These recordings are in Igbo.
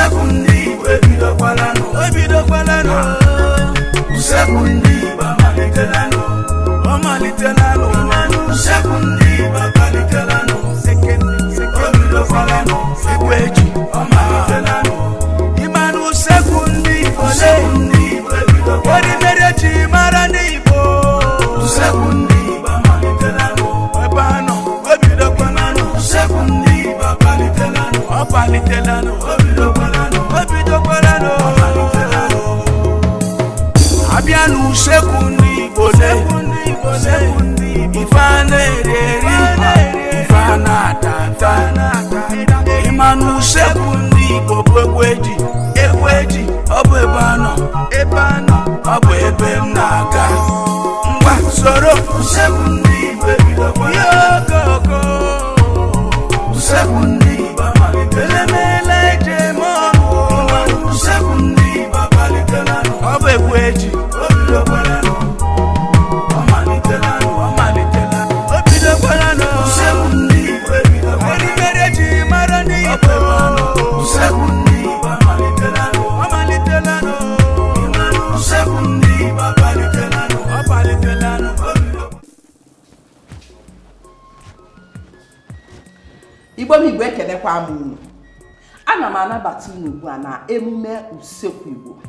Usekwu ndị Igbo ebidokwalanụ. Ebidokwalanụ. Usekwu ndị Igbo amalitelanụ. Ọ malitelanụ. Usekwu ndị Igbo akalitelanụ. O bidokwalanụ. Egwu eji. Ọ malitelanụ. Ịmanụ usekwu ndị Igbo le. Usekwu ndị Igbo ebidokwalanụ. Erimeri eji mara ndị Igbo. Usekwu ndị Igbo amalitelanụ. Ebe a nọ, ebidokwalanụ. Usekwu ndị Igbo akalitelanụ. Ọ palitelanụ. O bidokwalanụ. Ebidokwalanụ. Ọ malitelanụ. Abịa n'usekwu ndị Igbo le. Ife a na-eri eri, ife a na-ata ata. Ịma n'usekwu ndị Igbo bụ egwu eji, egwu eji, ọ bụ ebe a nọ, ebe a nọ, ọ bụ ebe m na-aga. Ngwa soro Usekwu ndị Igbo ebidokwalanụ. ihe okoko. Usekwu ndị Igbo amalitelanụ. Elemele eji eme ọnụ. Usekwu ndị Igbo akalitelanụ. Ọ bụ egwu eji, O bidokwalanụ. Ọ malitelanụ. ọ malitela, o bidokwalanụ. Usekwu ndị Igbo ebidokwalanụ. Erimeri eji mara ndị Ọ Igbo. bụ ebe a nọ. Usekwu ndị Igbo amalitelanụ. Ọ malitelanụ. Usekwu ndị Igbo akalitelanụ. Ọ palitelanụ. O bidokwalanụ. Igbo m Igbo, ekelekwa m unu. Ana m anabata unu ugbu a na emume usekwu Igbo.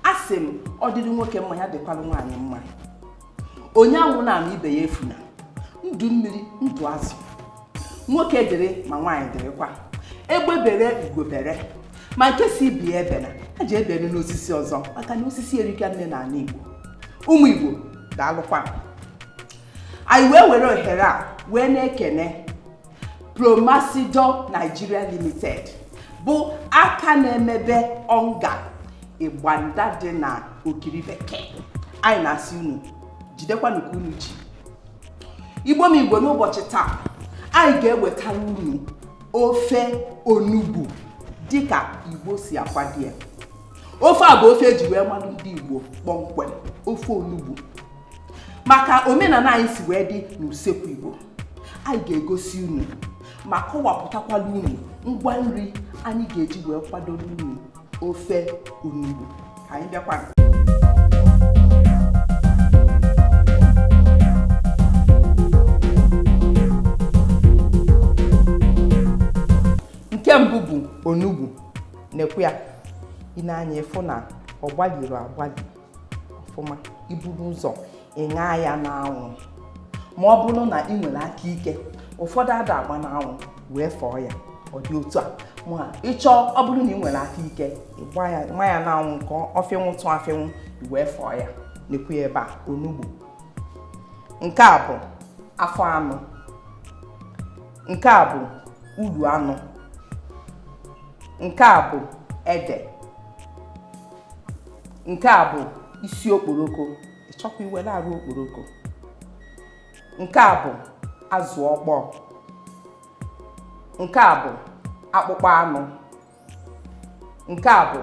A sị m, ọ dịrị nwoke mma, ya dịkwara nwaanyị mma. Onye anwụ na-ama ibe ya efuna. Ndụ mmiri, ndụ azụ. Nwoke dịrị ma nwaanyị dịrịkwa. Egbe bere, ugo bere, ma nke si ibi ya ebena ha ji ebere n'osisi ọzọ, maka na osisi erika nne n'ala Igbo. Ụmụ Igbo, daalụkwa. Anyị wee were ohere a wee na-ekene Promasidor Nigeria Limited, bụ aka na-emebe ọnga ịgbanda dị na Okiri Bekee. Anyị na-asị unu jidekwanụ ka unu ji. Igbo m Igbo, n'ụbọchị taa anyị ga-ewetara unu ofe onugbu dịka Igbo si akwado ya. Ofe a bụ ofe eji wee malụ ndị Igbo kpọmkwem, ofe onugbu, maka omenala anyị si wee dị n'usekwu Igbo. Anyị ga-egosi unu ma kọwapụtakwala unu ngwa nri anyị ga-eji wee kwadoro unu ofe onugbu. Ka anyị bịakwa. Nke mbụ bụ onugbu. Nekwu ya, ị na-anya ịfụ na ọ gbalịrị agbalị ọfụma. Iburu ụzọ ị ṅaa ya n'anwụ, ma ọ bụrụ na ị nwere aka ike. Ụfọdụ ada agba n'anwụ wee fọọ ya, ọ dị otu a. Ma ịchọọ, ọ bụrụ na ị nwere aka ike, ịgba ya, ma ya n'anwụ nke ọfịnwụ tụ afịnwụ, i wee fọọ ya. Nekwu ya ebe a, onugbu. Nke a bụ afọ anụ. Nke a bụ uru anụ. Nke a bụ ede. Nke a bụ isi okporoko. Ịchọkwa iwere arụ okporoko. Nke a bụ azụ ọkpọọ. Nke a bụ akpụkpọ anụ. Nke a bụ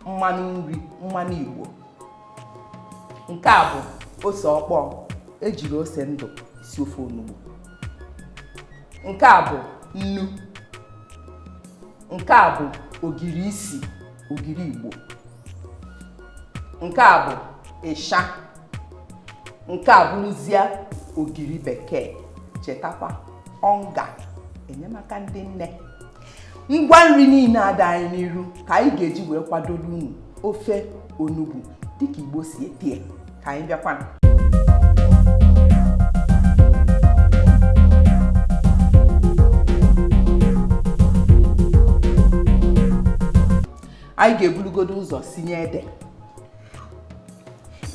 mmanụ nri, mmanụ Igbo. Nke a bụ ose ọkpọọ. Ejiri ose ndụ esi ofe onugbu. Nke a bụ nnu. Nke a bụ ogiri isi, ogiri Igbo. Nke a bụ ịsha. Nke a bụrụzie ogiri bekee. Chetakwa ọnga enyemaka ndị nne. Ngwa nri niile ada anyị n'iru ka anyị ga-eji wee kwadoro unu ofe onugbu dịka Igbo si ete. Ka anyị bịakwa. Anyị ga-eburugodo ụzọ sinye ede.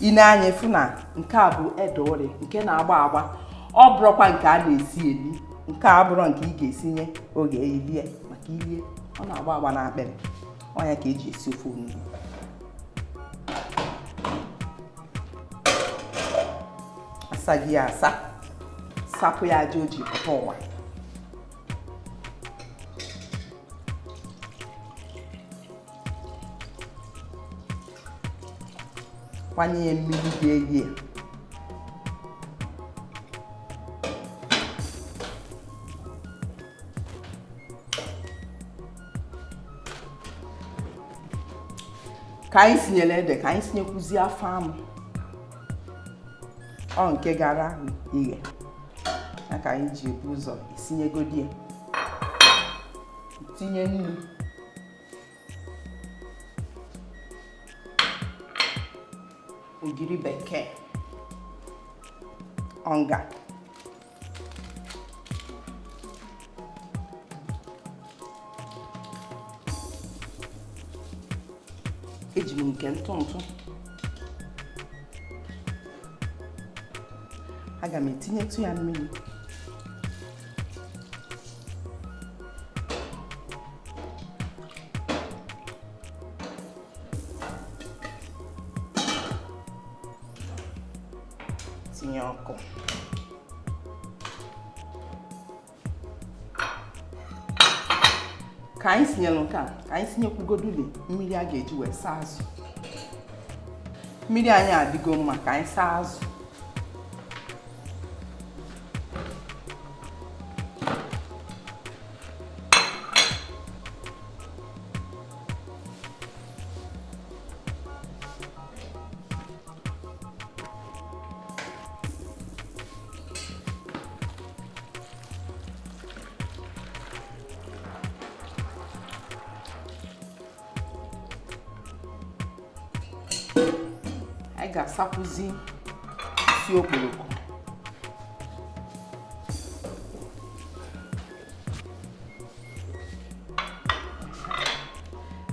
Ị na-anya fụ na nke a bụ ede ụrị, nke na-agba agba. Ọ bụrụkwa nke a na-esi eri. Nke a bụrụ nke ị ga-esinye oge elie, maka ilie ọ na-agba agba na akpịrị. Ọ ya ka eji esi ofe onugbu. Asaghị ya asa, sapụ ya aja o ji pụta ụwa. Kwanye ya mmiri ga-eyi ya. Ka anyị sinyere ede, ka anyị sinyekwuzie afọ amụ ọ nke gara ighe ya ka anyị ji ebu ụzọ esinyegodi ya. Tinye nnu, ogiri bekee, ọnga, eji m nke ntụ ntụ. Aga m etinyetụ ya mmiri. Tinye ọkụ. Ka anyị sinyere nke a, ka anyị sinyekwugoduli mmiri a ga-eji wee saa azụ. Mmiri anyị adịgo mma, ka anyị saa azụ. Anyị ga-asakwuzi isi okporoko.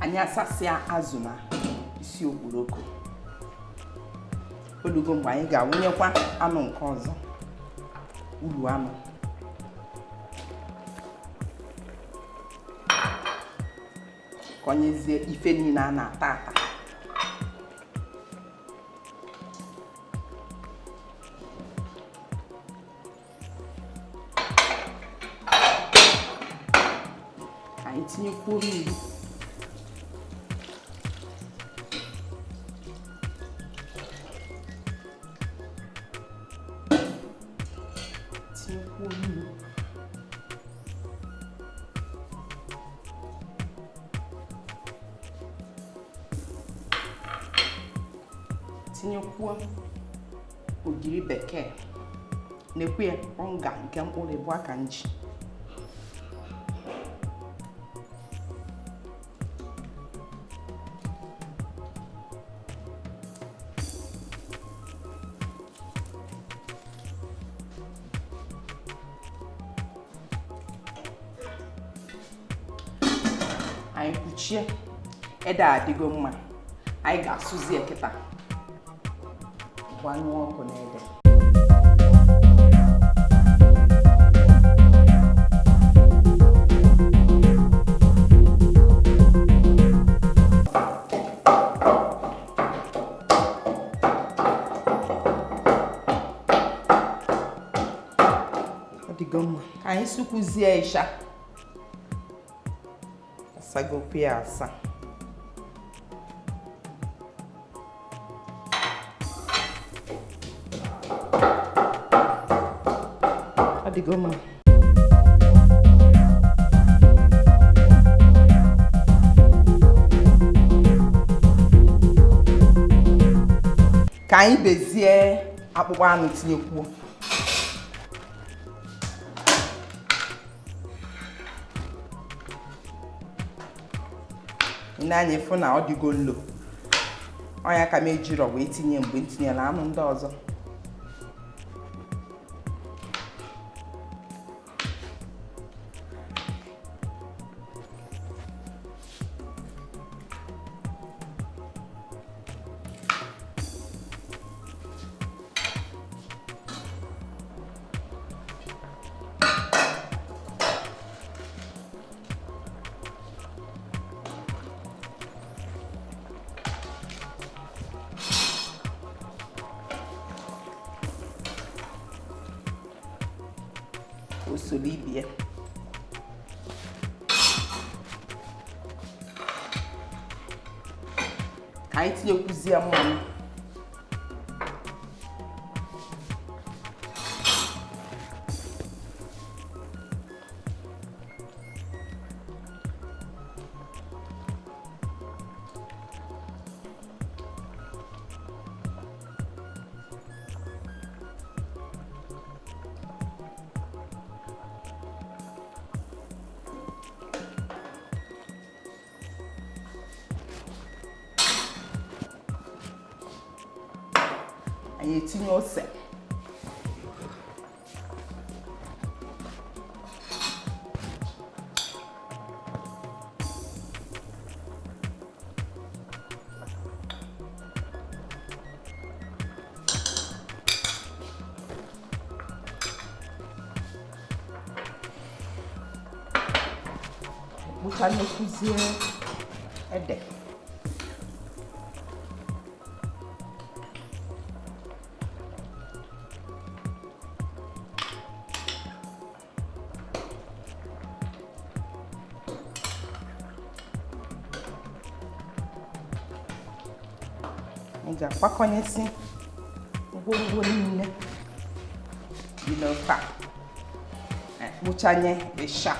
Anyị asasịa azụ na isi okporoko. Olugo mgbe anyị ga-awụnyekwa anụ nke ọzọ, uru anụ. Kọnyezie ife niile a na-ata ata. Anyị tinyekwuo mmiri. Tinyekwuo mmiri. Tinyekwuo ogiri bekee. Nekwu ya ọnga nke mkpụrụ ịbụ aka nji. Anyị kwuchie. Ede a adịgo mma. Anyị ga-asụzi ya kịta. Gbanyụọ ọkụ n'ede. Ọ dịgo mma. Ka anyị sụkwuzie ịsha. Asagokwu ya asa. Ọ dịgo mma. Ka anyị bezie akpụkpọ anụ tinyekwuo. Ị na-anya ịfụ na ọ dịgo nlo. Ọ ya ka m ejirọ wee tinye mgbe m tinyere anụ ndị ọzọ. O soro ibe ya. Ka anyị tinyekwuzie mmanụ. Anyị etinye ose. Kpụchanyekwuzie ede. Anyị ga-akwakọnyesị ngwongwo niile dị n'ofe a. Kpụchanye ịsha.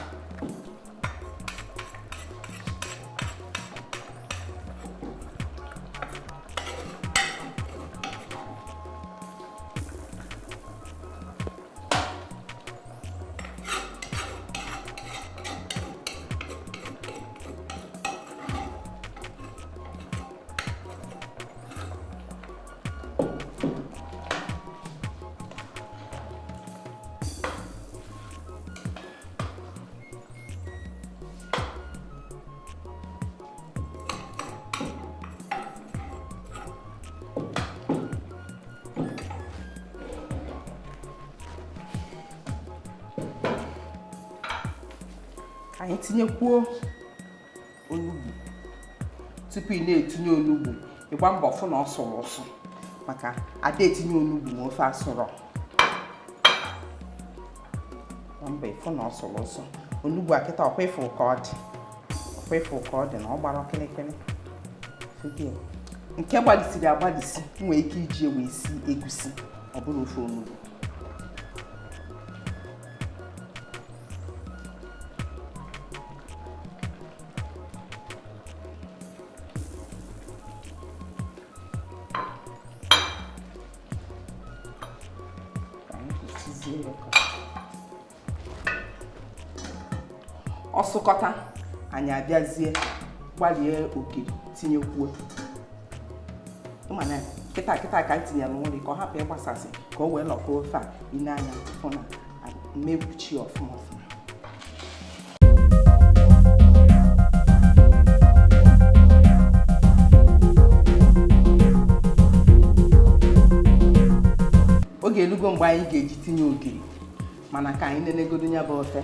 Anyị tinyekwuo onugbu. Tupu ị na-etinye onugbu, ịgba mbọ fụ na ọ sụrụ ụsụ, maka ada etinye onugbu ma ofe asụrọ. Gba mbọ ịfụ na ọ sụrụ ụsụ. Onugbu a kịta ọkwa ịfụ ka ọ dị, ọkwa ịfụ ka ọ dị na ọ gbara kịrịkịrị. Nke gbalịsiri agbalịsi nwee ike iji wee si egusi, ọ bụrụ ofe onugbu. Ọsụkọta, anyị abịazie gbalie ogiri tinyekwuo. Mana kịta kịta ka anyị tinyere nri ka ọ hapụ ịgbasasị, ka o wee lọkọ ofe a. I nee anya fụ na mmebuchi ọfụma ọfụma. Oge elugo mgbe anyị ga-eji tinye ogiri, mana ka anyị nenegodo ya bụ ofe.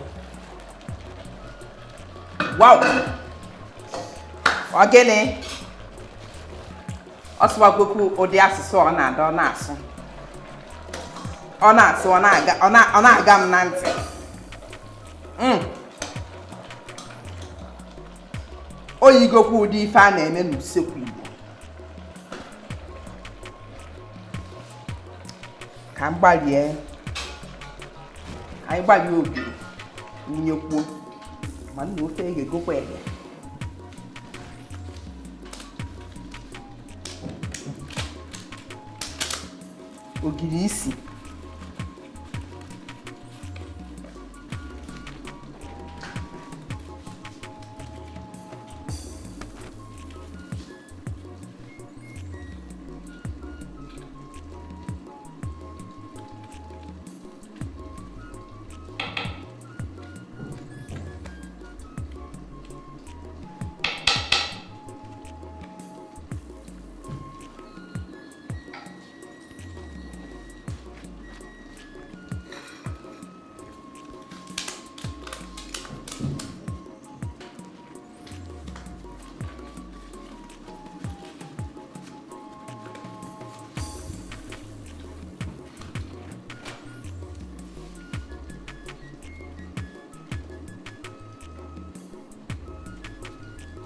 Wow! Ọ gịnị? Ọ sụwagokwu ụdị asụsụ ọ na-ada, ọ na-asụ. Ọ na-asụ, ọ na-aga m na ntị. O yigokwu ụdị ife a na-eme n'usekwu Igbo. Ka m gbalie, anyị gbalie ogiri wunyekwuo, ma nna ofe ga-egokwa ege. Ogiri isi.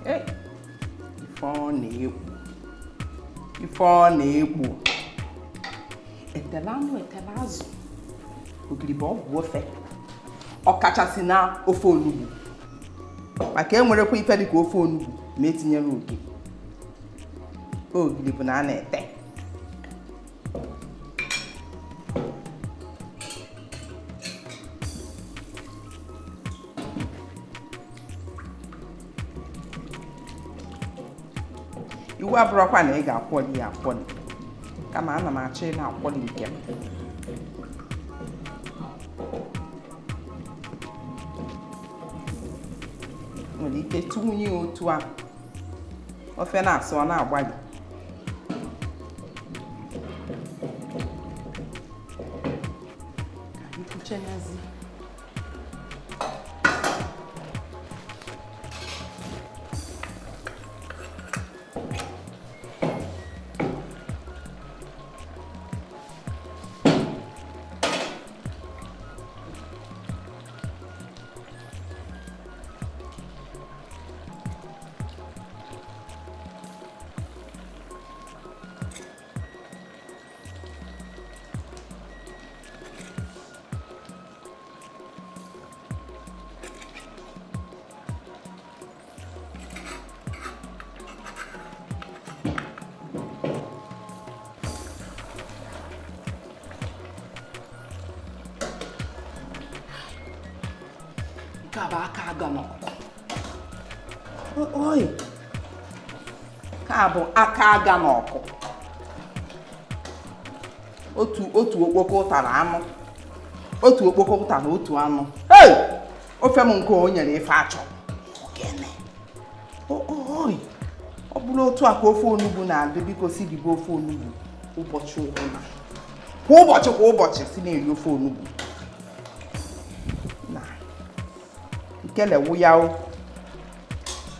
Ife ọ na-ekwu, ife ọ na-ekwu. Etela anụ, etela azụ, ogiri bụ ọgwụ ofe, ọkachasị na ofe onugbu, maka enwerekwa ife dịka ofe onugbu ma etinyere ogiri. Ogiri bụ na a na-ete. Iwu abụrụkwa na ị ga-akwọli ya akwọli, Kama ana m achọ ị na-akwọli nke m. Nwere ike tụnye ya otu a, ofe na-asụ ọ na-agbalị. Ka anyị kwuchenyazi. Nke a bụ aka aga n'ọkụ. Oi! Nke a bụ aka aga n'ọkụ. Otu otu okpoko ụtara anụ. Otu okpoko ụtara otu anụ. Hey! Ofe m nke o nyere ife achọ. Ogene. Oi! Ọ bụrụ otu a ka ofe onugbu na-adị, biko si ribe ofe onugbu ụbọchị ọbụla. Kwa ụbọchị kwa ụbọchị si na-eri ofe onugbu. Na nkelewu ya o.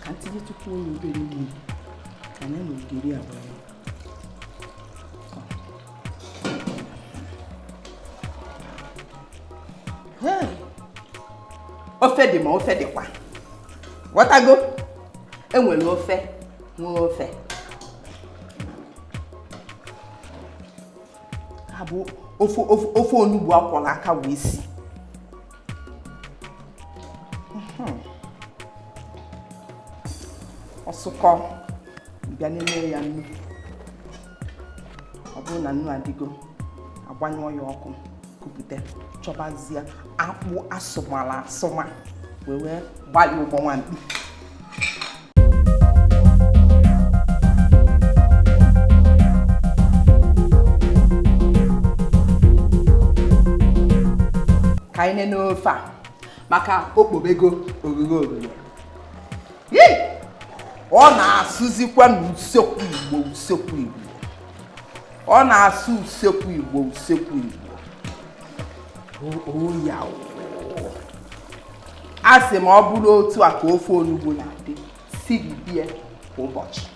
Ka ntinye tupu onye obere mmiri ka anyị na ogiri a wee. Hey! Ofe dị ma ofe dịkwa. Ghọtago? Enwere ofe nwee ofe. Ha bụ ofe ofe ofe onugbu akwọrọ aka wee si. Ọsụkọ bịa n'ime ya nnu. Ọ bụrụ na nnu adịgo, agbanyụọ ya ọkụ, kupụta, chọbazie akpụ asụmala asụma wee wee gbalị ụgbọ nwamkpi. Ka anyị nene ofe a maka okpobego oghere oghere. Yei! Ọ na-asụzikwa n'usekwu Igbo usekwu Igbo. Ọ na-asụ usekwu Igbo usekwu Igbo. O ya o. A sị ma ọ bụrụ otu a ka ofe onugbu na-adị, siribie kwa ụbọchị.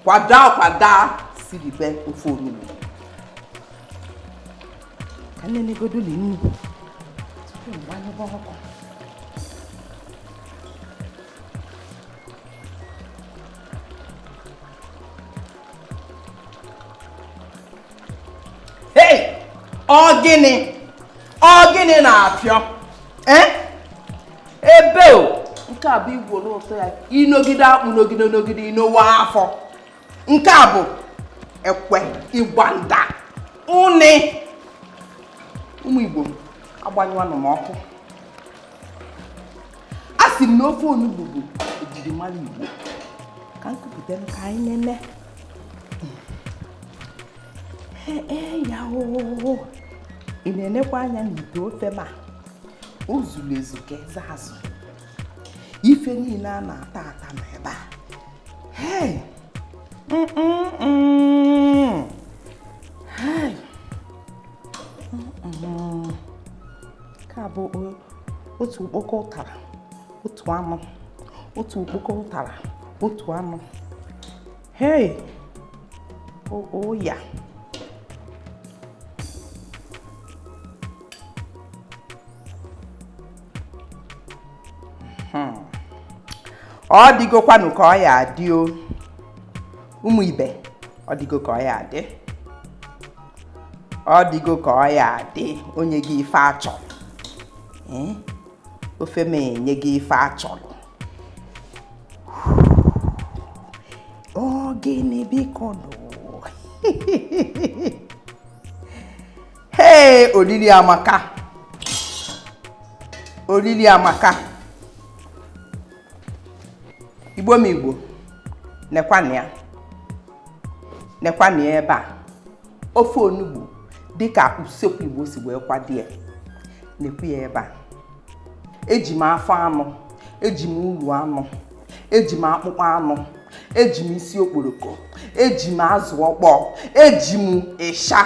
Kwada kwada siribe ofe onugbu. Ka nnenegodoli nnu tupu m gbanyebe ọkụ. Hey! Ọ gịnị? Ọ gịnị na-apịọ? Ebe o! Nke a bụ igworo ụtọ ya. Ịnọgide akpụ nọgide nọgide ịnọwa afọ. Nke a bụ ekwe ịgbanda ụnị. Ụmụ Igbo agbanyụwanụ m ọkụ. A sị m na ofe onugbu bụ ejirimara Igbo. Ka m kupụta ka anyị nene. Ee ya oo. Ị na-enekwa anya n'ite ofe ma o zuru ezu ka eze azụ. Ife niile a na-ata ata nọ ebe a. Hey! Hey! Nke a bụ otu okpoko ụtara, otu anụ, otu okpoko ụtara, otu anụ. Hey! O ya. Ọ dịgokwanụ ka ọ ya adị o. Ụmụ ibe, ọ dịgo ka ọ ya adị. Ọ dịgo ka ọ ya adị. Onye gị ife achọrọ. Ofe m enye gị ife achọrọ. Ọ gịnị biko nụ? Hey, oriri amaka. Oriri amaka. Igbo m Igbo, nekwanụ ya. Nekwa na ebe a ofe onugbu dịka usekwu Igbo si wee kwado ya. Nekwu ya ebe a, eji m afọ anụ, eji m uru anụ, eji m akpụkpọ anụ, eji m isi okporoko, eji m azụ ọkpọọ, eji m ịsha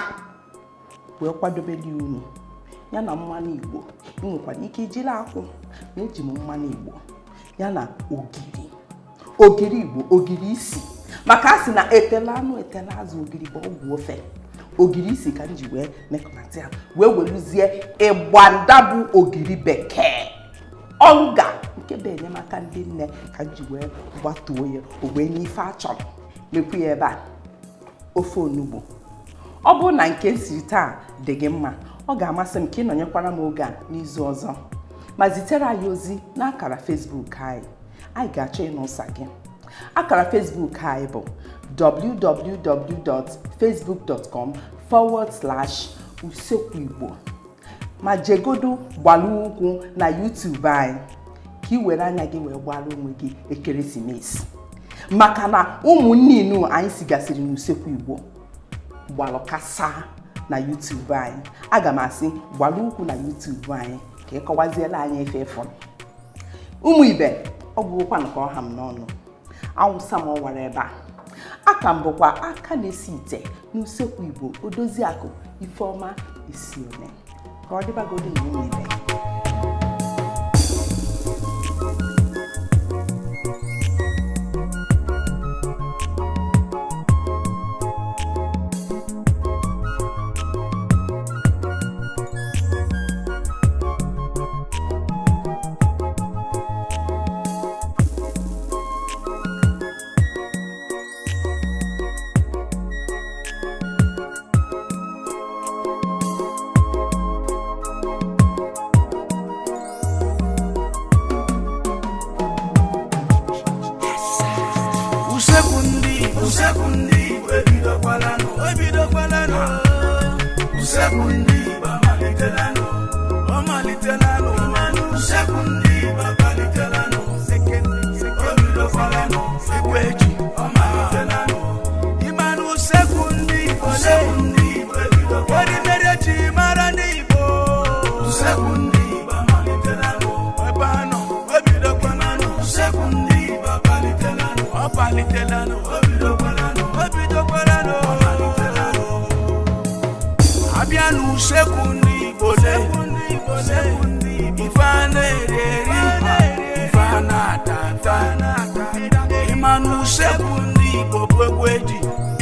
wee kwadobeli unu ya na mmanụ Igbo. Ị nwekwara ike ijiri akwụ, ma eji m mmanụ Igbo ya na ogiri, ogiri Igbo, ogiri isi, maka a sị na etela anụ etela azụ, ogiri bụ ọgwụ ofe. Ogiri isi ka m ji wee mekọnata ya, wee weluzie ịgbanda bụ ogiri bekee ọnga nke bụ enyemaka ndị nne ka m ji wee gbatuo ya, o wee nye ife a chọrọ. Mekwu ya ebe a ofe onugbu. Ọ bụrụ na nke m siri taa dị gị mma, ọ ga-amasị m ka ị nọnyekwara m oge a n'izu ọzọ, ma zitere anyị ozi n'akara Facebook anyị. Anyị ga-achọ ịnụ ụsa gị. Akara Facebook anyị bụ www.facebook.com/usekwuigbo, ma jegodo gbalụ ụkwụ na YouTube anyị ka ị were anya gị wee gbara onwe gị ekeresimesi, maka na ụmụnne inu anyị sigasịrị n'usekwu Igbo gbalụkasa na YouTube anyị. Aga m asị gbalụ ụkwụ na YouTube anyị ka ị kọwaziela anyị efe ịfụrụ. Ụmụ ibe, ọ bụrụkwa nke ọha m n'ọnụ awụsa m ọwara ebe a. Aka m bụkwa aka na-esi ite n'usekwu Igbo, Odoziakụ Ifeọma Esione. Ka ọ dịbagodo na ụmụ ibe. Usekwu ndị Igbo, Usekwu ndị Igbo ebidokwalanụ, ebidokwalanụ. Usekwu ndị Igbo amalitelanụ, Ọ malitelanụ. Usekwu ndị Igbo amalitelanụ, o bidokwalanụ, Egwu eji ọ malitelanụ. ịmanụ usekwu ndị Igbo. Usekwu ndị Igbo ebidokwalanụ, Erimeri eji mara ndị Igbo. Usekwu ndị Igbo amalitelanụ, Ebe anọ ebidokwalanụ. Usekwu ndị Igbo amalitelanụ, Ọ palitelanụ. o bidokwalanụ, O bidokwalanụ. ọ malitelanụ. Abịa n'usekwu ndị Igbo le, Usekwu ndị Igbo, ife a na-eri eri, ife a na-ata ata. Ịma n'usekwu ndị Igbo bụ egwu eji,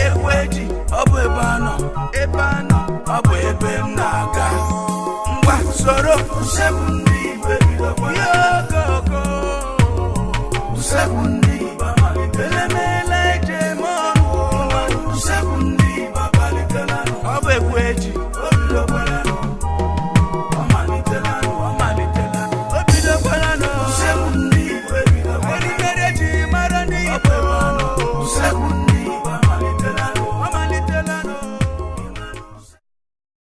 egwu eji, ọ bụ ebe a nọ, ebe a nọ, ọ bụ ebe m na-aga. Ngwa soro usekwu.